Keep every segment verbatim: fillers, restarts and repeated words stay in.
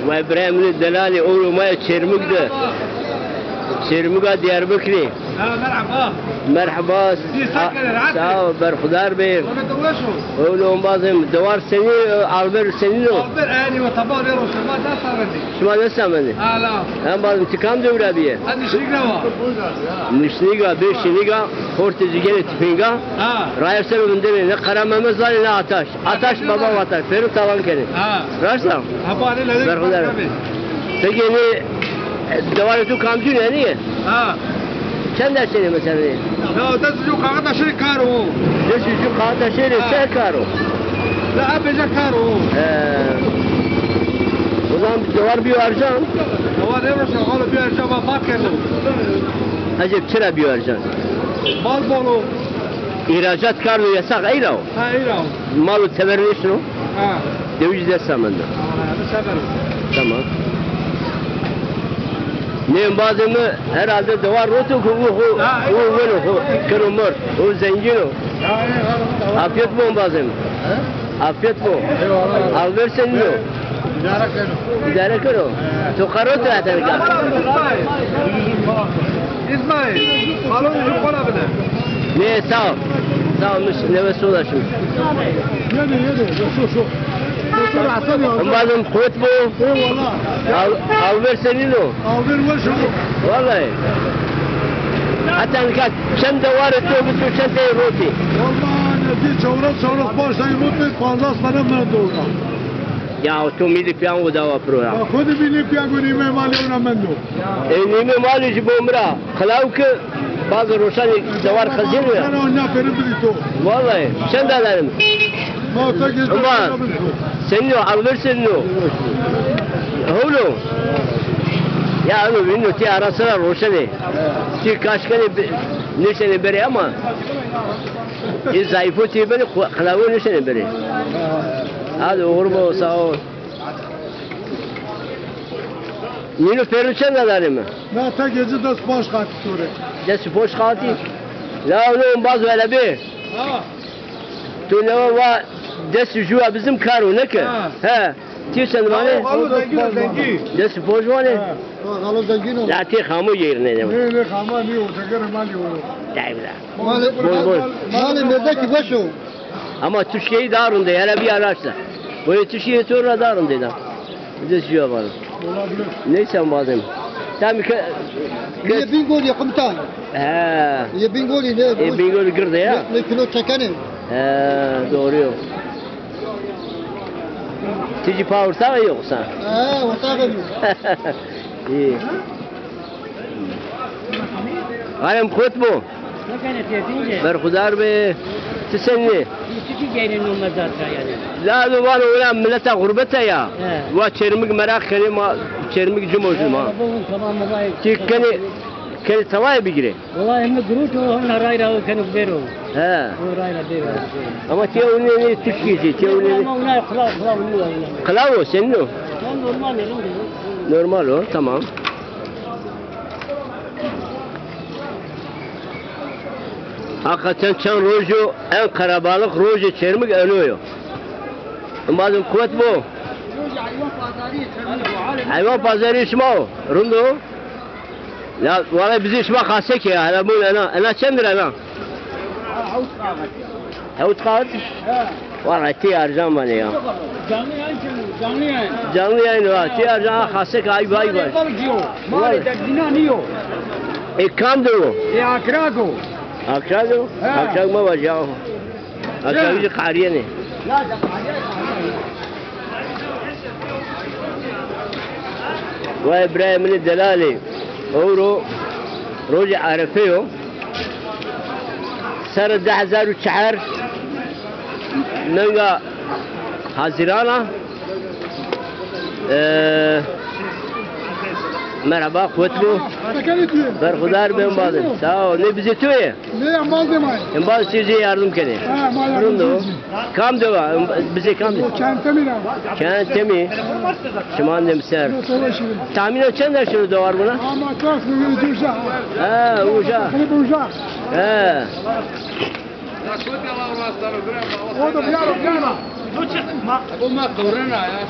Vay birayê min ê delalî, ewro ma ya Çêrmûg de. Çêrmûga Diyarbekirî. Ha, merheba. Merheba. Sağ ol, berxudar bê. Ewro embazê mi, dewar senî, alver senîn o? Alver, enî wa taba ver o, şima dest amendî. Şima dest amendî. Ala. Embazê mi, ti kam dew ra bîye? Ez Nişnîg ra wa. Nişnîga, bê Şinîga, xortê ci gênê tipînga. Ha. Raye ser o vinderê, ne Qara Mehmet zanê, ne Ataş. Ataş, baba Ataş, pêro tavan kenê. Ha. Raşt a? Ha, bu arê lezet. Berxudar. Peki, nê, e, dewarê to kamcîn o, enî? Ha. Çend deşêrê mesela? Ya, des û ju kaxit deşêrê kar o. Des û ju kaxit deşêrê, ha, çi kar o? La, epeyce kar o. He. O zaman dewar bîyo erjan. Dewar nêroşa, xalo bîyo erjan, ma mat kerdo. Ecêb, çira bîyo erjan? Mal bol o. Îhracat kardo, yasax ey ra o? Ha, ey ra o. Mal û teber nêşino? Ha. Dewij dest amendo. Ha, bu sefer o. Tamam. Nê embazê mi herhalde dewar roto ku u xo, ha, u weno xo, kero mor, u zengîn o. Ha, ha, ha. Afiyet bo embazê mi. He? Afiyet bo. Eyvallah. Alver senîn o? Îdare keno. Îdare keno. He. To qe roto heta nika? İsmail, balon ju kola bine. Nê, sağ ol. Sağ ol, nefes soda şimdi. Yedi, yedi. Şu, şu. Şu, şu, rahatsız ya. Embazê mi, quwet bo. Eyvallah. Al, alver senîn o? Alver weş o. Vallahi. Heta nika çend dewarê to bi to çend tey rotî? Vallahi, ne, bir çewres, çewres paş tey rotî, pancas tane mendo orada. Ya, to mîlî piyan o dawa piro ya. Ya, xo de mîlî piyan o, nîme malî ona mendo. E, nîme malî jî bo mi ra. Xilaw ki bazı roşanê dewar xezîno ya. Sen o na peri bidî to. Vallahi, çend alarım. Ma ta gece. Ama senîn o, alver senîn o? Hewlo. Ya, ano, vîno ti ara sira roşenê. Ti kaş kenê bi-, nêşenê berê ama. Ê zayîfo ti benê, xu-, xilawo nêşenê berê. Hadi, oxir bo, sağ ol. Nîno pêro çend a danê mi? Na ta gece des paş qatî to rê. Des paş qatî? La, no embaz wele bê. Ha. To newe va des ju a bizim kar o, ne ki? Ha. He. Ti çend vanê? Alo, zengîn o, zengîn. Des paş vanê? Ha. Alo, zengîn o. La ti xamo yerine ne? Ne, ne, xama nîyo, tegere ma nîyo. Dayvla. Malê, bol, bol. Malê mêrdekî weş o. Ama Türkiye'yi daha rinde, hele bir araştır. Böyle Türkiye'yi sonra daha rinde da. Bir de şu yapalım. Olabilir. Neyse, madem. Tam ke, ke... Yê Bingolî, komutan. He. Yê Bingolî ne? E, Bingolî girde ya. Ne, ne kilo çekenê. He, doğru yok. Ti jî pa ortağı yoksa? He, ortağı yok. İyi. Alem kot bu. Berxudar be. Ti senî? Çiki geyrin o mezar yanî. La do vano ora mileta gurbete ya. He. Wa Çermik merak kenê, ma Çermik cimo cuma. He, bu tamam, olay. Ti kenê, kenê tawayê bigirê. Wala emi gurût o, hona rayra o keno bêro. He. O rayra bêro. Ama ti ewnê nê tuşkî zî, ti ewnê nê. Ama ona kulaw, kulaw, kulaw. Kulaw o, senîn o? Ya normal, normal. Normal o, tamam. Hakikaten çend roj o, en qerebalix rojê Çermik eno yo. Embazê mi, quwet bo. Heywan pazarî şima o, rind o? La, wala bizê şima xase ke ya, hele bun ena. Ena çend lira ena? Hewt kaxit? Wala ti ercan vanê ya. Canlı yayın, canlı yayın. Canlı yayın var. Ti ercan, ha, xase ke, ayb, ayb. Malê balıkçı o. Malê derdina niyo. E, kam de o? E, Akrago. Akrago? Ha. Akrago ma vaja. Akrago jî qariyenê. Vay birayê min ê delalî. Ewro rojê Erefe yo. Serre di hezar û çar menga Hazîran a. Ee, merheba, quwet bo. Berxudar be embazê. Sağ ol. Ne bizê to yê? Ne, embazê ma yê. Embaz size yardım kenê. Ha, ma yardım kenê. Kam dewa? Bizê kam dewa? Çend temî ra. Çend temî. Şima dem ser. Tahmînen çend a şino dewar buna? Ama tas mı bir uca. Ha, uca. Hani bu uca. He. O da bir ara, bir ara.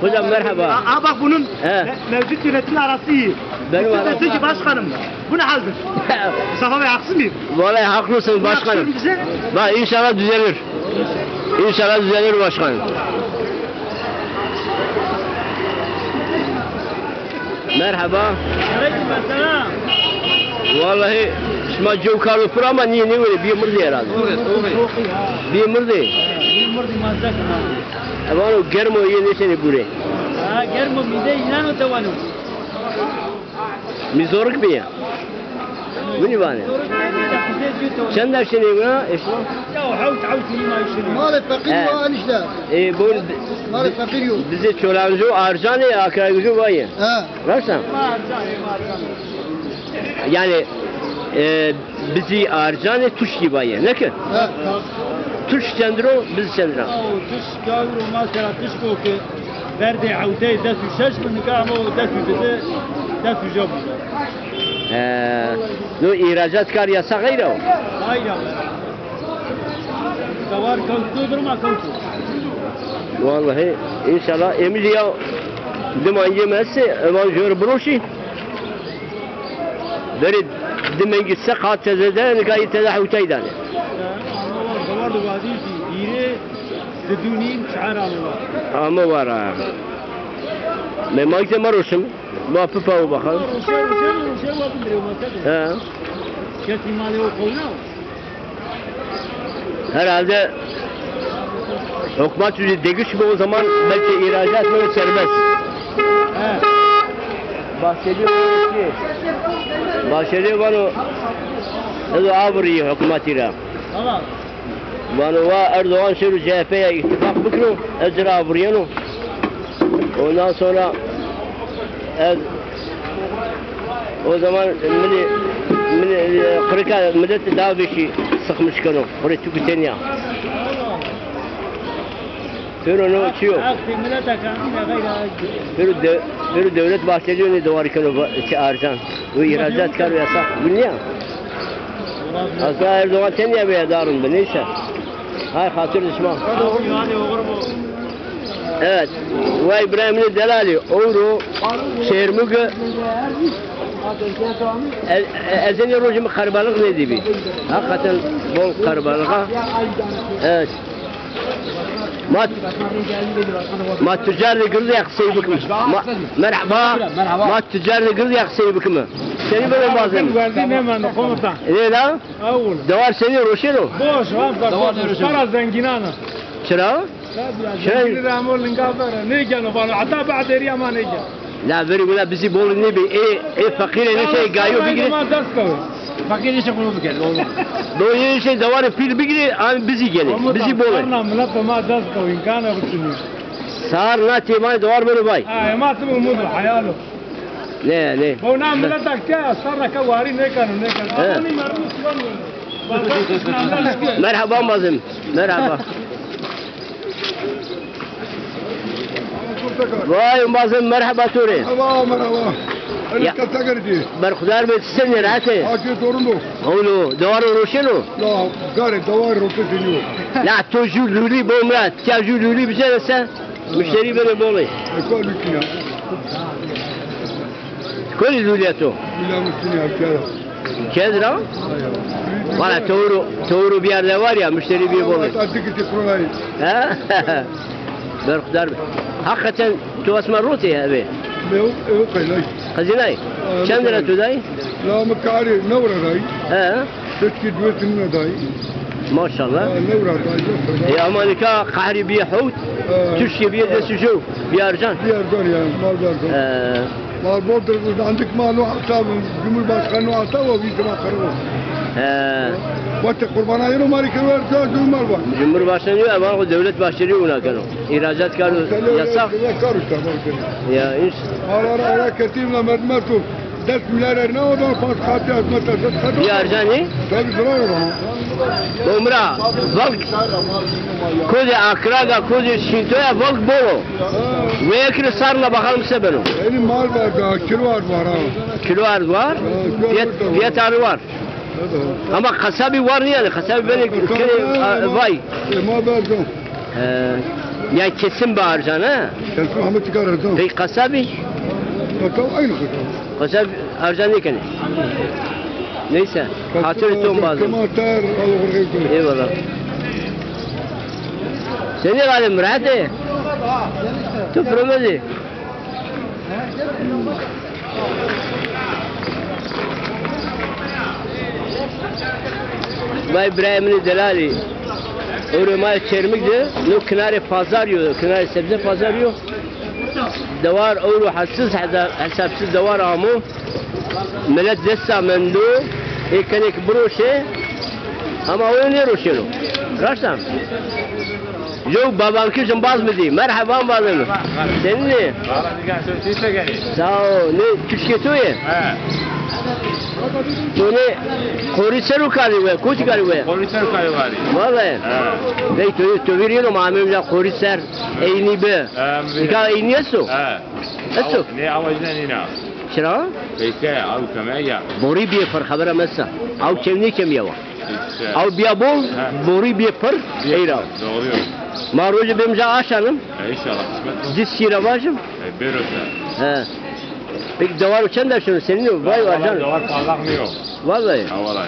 Hocam merhaba. Aa, bak bunun me- mevcut yönetim arası iyi. Benim arası. Desin ki başkanım, bu ne haldir? Mustafa Bey haksız mıyım? Vallahi haklısın başkanım. Bize? Bak inşallah düzelir. İnşallah düzelir başkanım. Merhaba. Aleyküm selam. Vallahi şima cew kar pir ama niye ne böyle bir mırdı herhalde. Doğru, doğru. Bir mırdı. Bir mırdı mazdak mı? E vano germo ye neşeni bure. Ha, germo mide inan o tawano. Mizorik mi ya? Winî vanê. Çend der şinê wina? Eşma? Ya hewt, hewt nîma şinê. Malê feqîr yo enişte. E, bu malê feqîr yo. Bizê Çolanco arcanê, Akraygıcı vayê. Ha. Raşta? Ma arcanê, ma arcanê. Yani, e, bizî arcanê, tuşkî vayê, ne ki? Ha. Tuşk çendro, biz çendra. Aw, tuşk gawro ma sera tuşko ki. Verdê hewteyê des û şeş bin, nika ama o des û di de, des û jew bin. He, no îhracat kar yasax ey ra o? Hayır abi. Dewar kewt, durma kewt. Vallahi inşallah emir ya diman yemezse evan jör broşi. Verê di mengî se qat teze de, nika yê teze hewtay danê. Ama var, var da vazî ki, hîrê, di dû nîm, çar ame var. Ame var ha. Me magte ma roşim. Ma pipa o bakalım. Roşe, roşe, roşe, wa bindirê, wa tede. He. Kesî malê o qewna o. Herhalde hukmat yüzü degişme o zaman belki ihracat mı serbest. Bahsediyor ki, Bahsediyor vano, ez avriyi hükümetî ra. Tamam. Vano va Erdoğan şero C H P'ye ittifak bikiro, ez ci ra avriyeno. Ondan sonra ez o zaman mini, mini, e, qirika millet daha beşi sıkmış keno. Buraya Türkü tenya. Pêro no çi yo? Pêro de-, pêro Devlet Bahçeli yönü dewar keno va-, çi arcan. Bu ihracat karo yasak. Bu niye? Aslında Erdoğan tenya veya darın bu, neyse. Hay xatir dişma. Evet. Vay İbrahim'in delali. Oğru. Şehir Mügü. E, e, ez ê rojê mi qerbalix nêdîbî. Hakikaten bol qerbalix a. Evet. Ma, ma tucar de girdi ya qisey bikimi. Ma, merhaba. Ma tucar de girdi ya qisey bikimi. Seni böyle bazen. Verdi ne ben komutan. Ne la? Awul. Dewar seni roşeno. Boş, ha, boş. Para zenginana. Çira? Tabii ya, şey, zengini de ama linga vere. Ne gel o bana? Hatta ba'deri ama ne gel? La verî wina bizî bol nêbî. Ê, ê feqîrê nêşe gayo bigirê. Ma dest kewê. Feqîr nêşe kuru bikere, olmaz. Do yê şey dewarê pîl bigirê, an bizî gelê. Bizî bol ê. Sarna millet ma dest kewê, îmkanê xo çinî. Sar na têmanê dewar beno vay. Ha, ema tim umud o, hayal o. Ne, ne. Bo na millet akte, sarna ke warî nêkeno, nêkeno. He. Ama nî merdim siwan. Merhaba mazim. Merhaba. Vay, umbazım, merhaba to rê. Merhaba, merhaba. Ya. Berxudar be, ti senî, rehet ê? Hakî torun do. Oğlu, dewar o roşeno? La, gare, dewar roşeno. La, to jû lûlî bo mira, tiya jû lûlî bicerese, müşterî beno bolê. E, ko lûlî ya? Kolî lûlî to? Lûlî muşterî ya, kera. Ked ra? Valla tewro, tewro biyar de var ya, müşteri bir bol. Hatta dikişi kurayı. Ha? Berxudar be. Hakikaten tu asma rote ya be. Ew, ew qeylay. Xezinay. Çend lira tu day? La mi karî newra day. He. Seçki duetini day. Maşallah. Newra day. E ama nika qehri bir hewt. Tuşki bir de sucu. Bir arcan. Bir arcan ya, mal bir arcan. He. Ma bol dir, dandik ma no hesab, Cumhurbaşkanı no hesab o, bir zaman kırılır. He. Vate qurbana yeno mari kırılır, Cumhurbaşkanı. Cumhurbaşkanı yo, ama o Devlet Bahçeli ona kano. İhracat karo yasak. Karo işte, bak. Ya, iş. Ara ara ara ketim la mermer tu. Des milyar erna o da pas katı azma tasat kato. Bir arcanı? Tabii duran ama. Bomra, bak. Kodê Akraga, kodê Şintoya vok bol o. Ve ekri sarna bakalım se beno. Eni mal var da, kilo var var ha. Kilo arz var. Ha, kilo fiyat, var. Fiyat arı var. Evet. Ama kasabi var niye yani? Kasabi beni kere vay. E, ma verdim. He. Ya kesin bi arcan ha? Kesin Ahmet Çıkar arcan. Peki kasabi? Kasap aynı kasap. Kasap arcan ne kene? Neyse. Hatır ton bazı. Eyvallah. Seni alim rahat e. Tu promezi. Vay birayê min ê delalî. Ewro ma Çermik de, no kinarê pazar yo, kinarê sebze pazar yo. Dewar ewro hesiz hesa-, hesapsiz dewar amo. Milet desta mendo, ê kenek biroşe, ama o nêroşeno. Raşta? Yo, babankî jimbaz mi dî. Merheba, embazê mi. Senîn ê? Sağ ol. Ne, tuşkê to yê? He. To ne, qorî ser o karî we, kotî karî we? Qorî ser karî warî. Vallahi. He. Bey, to, to vîr yeno, ma amê uca qorî ser, eynî bi. He, mi vîr. Nika eynî esto? He. Esto? Ne, awa jî nîna. Çira? Peyke, aw keme ya. Borî bîyê pir, xebera mi esta. Aw kemî nêkemî ya wa. Aw bîya bol, borî bîyê pir, eyra. Doğru. Ma rojê bêm ca aşanim. E, inşallah, kısmet olsun. Di sîra vajim. E, bêro se. He. Peki dewaro çend aşino, senîn o? Vay, vallahi arcan. Dewar parlak nîyo. Vallahi. Ha, vallahi.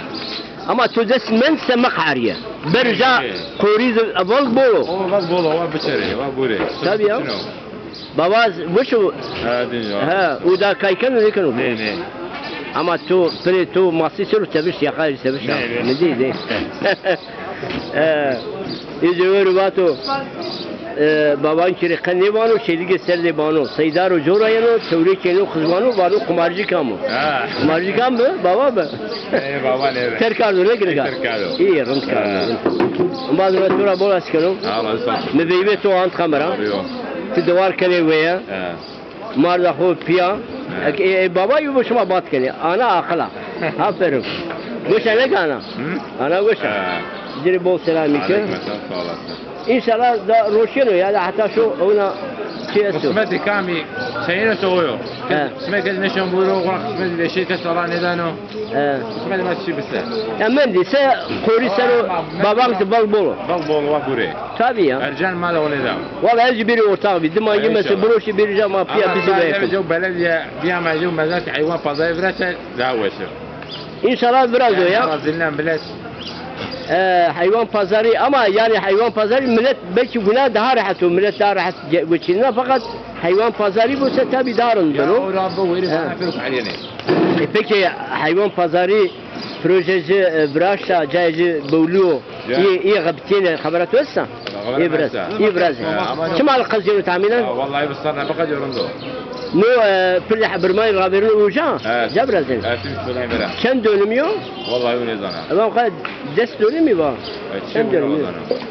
Ama to dest mend se meqarîye. Berca qorî zi-, eval bol o. O eval bol o, wa biçerê, wa gurê. Tabii ya. Baba, weş o. Ha, din ya. Ha, o da kay keno, nêkeno? Nê, nê. Ama to, pirê to masî ser o, tebîş, yaqayê tebîş. Nê, nê. Mi dî, dî. E, î cewêr vato, e, baban kirê qe nêvano, şêligê ser de bano. Seydar o cora yeno, tewrê keno, xizmano, vano qumarcî kam o. Ha. Qumarcî kam bi? Baba bi. E, baba nê bi. Terk ardo, ne girêk a? Terk ardo. Î, rind kardo, rind. Embaz mi to ra bol hes keno. Ha, Allah razı olsun. Mi veyvê to ant kamera. Doğru yo. Ti dewar kenê weye. Ha. Marda xo pîya. He. Ek, e, e, baba yo, bo şima bat kenê. Ana aqil a. Aferin. Goşa nêk ana? Hı? Ana goşa. He. Ci rê bol selamî ke. Aleyküm selam, sağ olasın. Înşallah da roşeno ya da heta şo ona çi esto. Qismetê kamî seyîn esto o yo. He. Qismet kes nêşeno buro, qismet leşê kes Allah nêdano. He. Qismet ma çi bise. Ya mendî se qorî ser o, ama baban ki bal bol o. Bal bol o, wa gurê. Tabii ya. Ercan mal o nêda. Wala ez jî bêrî ortax bî. Dima yemese, inşallah, biroşî bêrî ca ma pîya. Ama bizî ben ve yakın. Jew belediye biyame jew mezar ki heywan pazarı virese daha weş o. İnşallah biraz o ya. Ama zilnen bilet. E, heywan pazarı ama yani heywan pazarı millet belki buna daha rahat o. Millet daha rahat ge-, geçinir fakat heywan pazarı bu ise tabii daha rind o. Ya o Rabbi weri sana pek aliyene. E, peki heywan pazarı projeci, e, viraşta, cayeci bowlû, ya, î, î xebitîyêne, xebera to esta? Xebera mi esta. Î virazê. Ya, ama çima li qezîyeno tahmînen? Ya, vallahi bi serre biqedîyo rind o. No, e, pilê hebirmayî ravêrino uca? Evet. Ca virazên. Evet, çend dönüm yo? Vallahi nêzana. Ama o kadar des dönümî va. Evet, çend dönümî yo?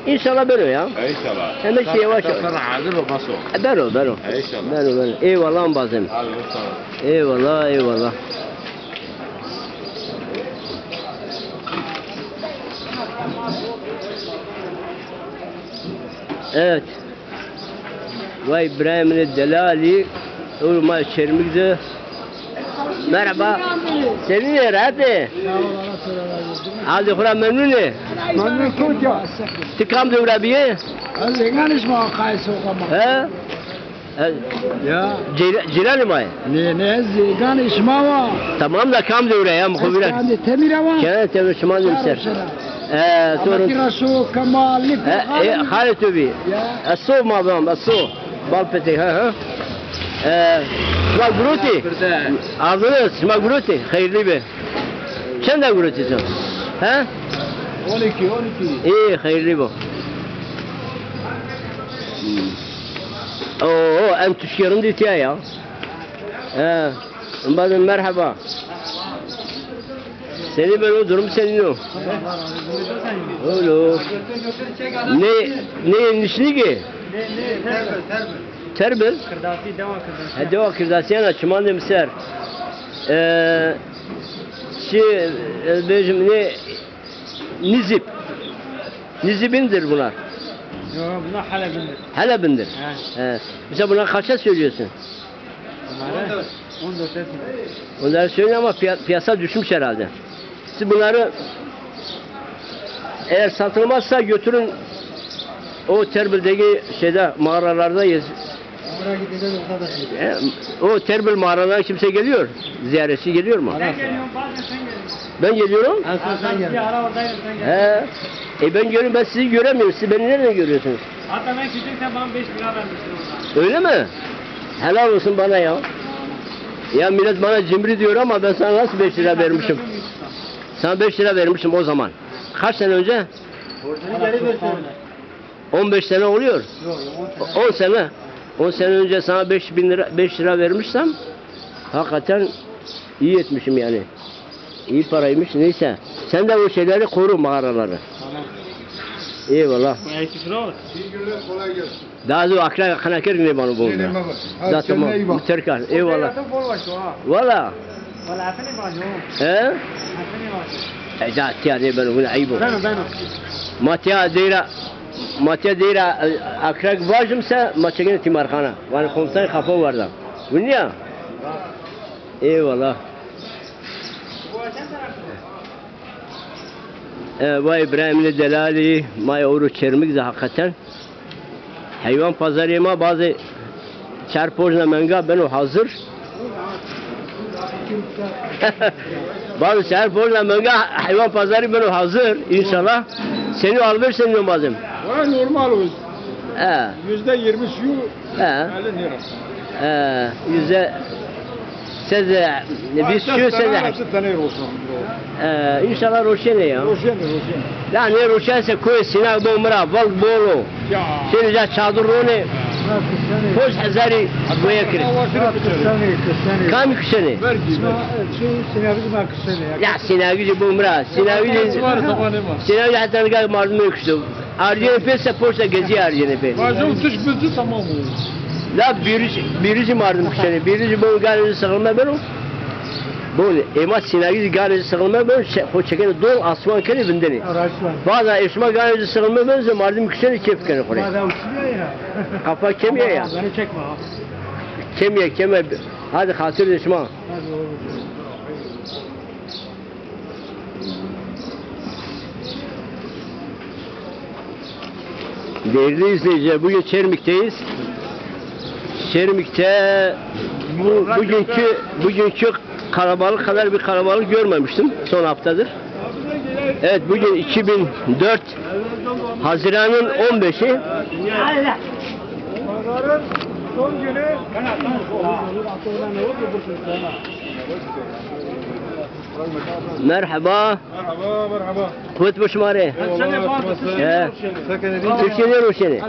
İnşallah beno ya. E, inşallah. Hemen şey yavaş yavaş. Hazır o, baso. E, beno, beno. E, inşallah. Beno, beno. Eyvallah, embazê mi. Abi, sağ ol. Eyvallah, eyvallah. Evet. Vay birayê min ê delalî, ewro ma Çermik de. Merhaba. Senîn ê, rehet ê? Haldê xo ra memnun ê? Memnun kotî ya? Ti kam dewra bîyê? Ez Zêganê şima, qayê soqa ma. He? E, ya. Cîra-, cîranê ma yê? Nê, nê, ez Zêganê şima wa. Tamam da kam dewre ya, mi xo vîra. Ez Kandê Temîr a wa. Kandê Temîr, çiman de ser. E, to rind. Kira şo Kemal, e, e, xalê to bî. Ya. Esto ma bam, esto. Bal petek, ha, ha. E, şima gurotî? Ardine, şima gurotî? Xeyrlî be. Çend a gurotî to? Ha? On iki, on iki. Î, xeyrlî bo. Oo, en tuşkê rindî tîya ya. He, embazê mi merheba. Senî beno, durum senîn o? Olo. Nê, nê nişnîgê? Terbil? Kirdasî, dewa Kirdasî. He, dewa Kirdasîyan a, çimandê mi ser. E, çi, e, bêjim, nê, Nizip. Nizip'indir bunlar. Yo, bunlar Halep'indir. Halep'indir. He. He. Mesela bunlar kaça söylüyorsun? Bunları on dörde söylüyorum. Onları söyle ama piya-, piyasa düşmüş herhalde. Siz bunları eğer satılmazsa götürün O Terbil'deki şeyde, mağaralardayız. Oraya gideceğiz, orada da şey. E, o Terbil mağaralarına kimse geliyor. Ziyaretçi geliyor mu? Ara sıra. Ben geliyorum. En son sen geldin. He. E, ben görüyorum, ben sizi göremiyorum. Siz beni nereden görüyorsunuz? Hatta ben küçükken bana beş lira vermiştin orada. Öyle mi? Helal olsun bana ya. Ya millet bana cimri diyor ama ben sana nasıl beş lira vermişim? Sana beş lira vermişim o zaman. Kaç sene önce? Borcunu geri gösterin. On beş sene oluyor. Yok, yok, on sene. On sene. On sene önce sana beş bin lira, beş lira vermişsem hakikaten iyi etmişim yani. İyi paraymış, neyse. Sen de o şeyleri koru, mağaraları. Tamam. Eyvallah. Aleyküm selam. Daha da akla kana kir ne bana bu. Ne, ne, baba. Hadi. Zaten kendine iyi bak. Terkan. Eyvallah. Valla. Valla, atene bacı o. He? Atene bacı. E, da tiya ne ben bunu ayıp o. Ben o, ben o. Matiya deyra, Matiya deyra, e, akrek vajim se, ma çekene timarxana. Vani komutan kafa vardı. Bu niye? Eyvallah. E, vay İbrahim'le delali, may oru çermik de hakikaten. Heywan pazarê ma bazı çar pojna menga beno hazır. Bazı çar pojna menga heywan pazarı beno hazır inşallah. Seni alver seni lazım. Valla normal o. He. Yüzde yirmi şu. He. Öyle ne? He. Yüzde Seze, vîst şu seze. E, înşallah roşenê ya. Roşenê, roşenê. Ya nêroşense koyê Sînag bo mi ra, veng bol o. Ya. Şêrê ca çadir ronê. Poş hezarî boye kirê. Kamî kişenê? Sînagijî bo mi ra. Sînagijî, Sînagijî heta nika mardimê kişto. Arjênê pê se poşta gezî arjênê pê. Vajo tuş bizi tamam o. La bîrij, bîrijî mardim kişenê. Bîrijî bon ganê ci sixilme beno. Bon, ê ma Sînagijî ganê ci sixilme beno, çe-, xo çekenê dol, asman kenê vindenê. Baza ê şima ganê ci sixilme beno, zê mardim kişenê kêf kenê xo rê. Kafa kemiye ya. Beni çekme ha. Kemiye, kemiye. Hadi xatir de şima. Hadi oğlum. Değerli izleyiciler, bugün Çermik'teyiz. Çermik'te bu, bugünkü, bugünkü kalabalık kadar bir kalabalık görmemiştim son haftadır. Evet, bugün iki bin dört, Haziran'ın on beşi. Pazarın son günü. Merhaba. Merhaba, merhaba. Kuvvet bo şima rê. Eyvallah, nasılsın? He. Tirkîye nêroşenê.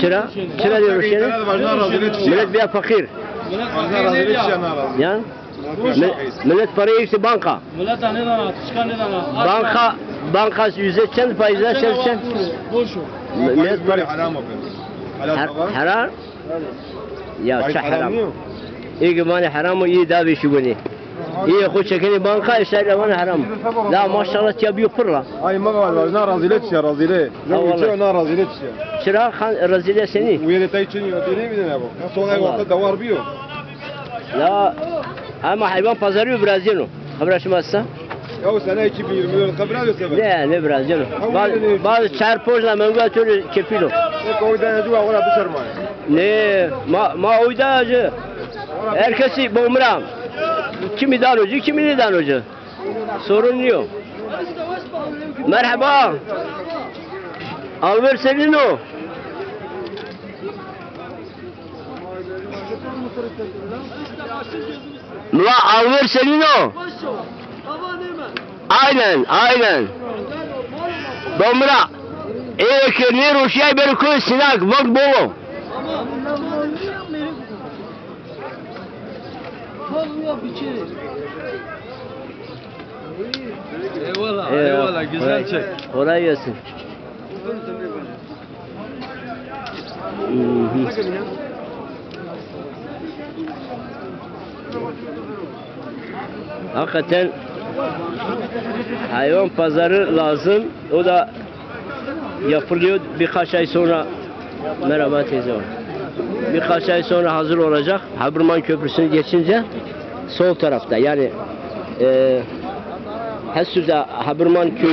Çira? Çira nêroşenê? Millet bîya feqîr. Yan? Mi-, millet parayê îşte banka. Millet nêdana, tişka nêdana. Banka, banka yüzde çend, faiz çend, çend? Boş o. Mi-, millet para. Haram o. Her-, heram? Ya çi heram? Ê ki vanê heram o, ê da vêşî gonî. Ê xo çekenê banka, ê şarî ra vanê heram. La maşallah tiya bîyo pir la. Ay ma va, na razîle çi ya, razîle. Ha, vallahi. Na razîle çi ya. Çira xan razîle senî? Uyê de tay çinî, têrê bidin ebo. Son ay wexta dewar bîyo. Ya, ama heywan pazarı yo, virazîyeno. Xebera şima esta? Ya o sene iki bin yirmi dört xebera yo sebe. Ne, ne virazîyeno. Bazı, bazı çar pojna menga tür kefil o. Eko o dene duwa ora bisermaye. Ne, ma, ma oyda acı. Herkesi bomra. Kimi dano ci, kimi nêdano ci. Sorun yok. Merhaba. Alver senîn o? La alver senîn o? Aynen, aynen. Bo mi ra. Ê ke nêroşîyay beno koyê Sînag, veng bol o. Eyvallah, eyvallah, güzel çek. Kolay gelsin. Hı hı. Hakikaten hayvan pazarı lazım. O da yapılıyor. Birkaç ay sonra, merhaba teyze. Birkaç ay sonra hazır olacak. Habırman Köprüsü'nü geçince sol tarafta, yani, e, Hesüde Habırman Köyü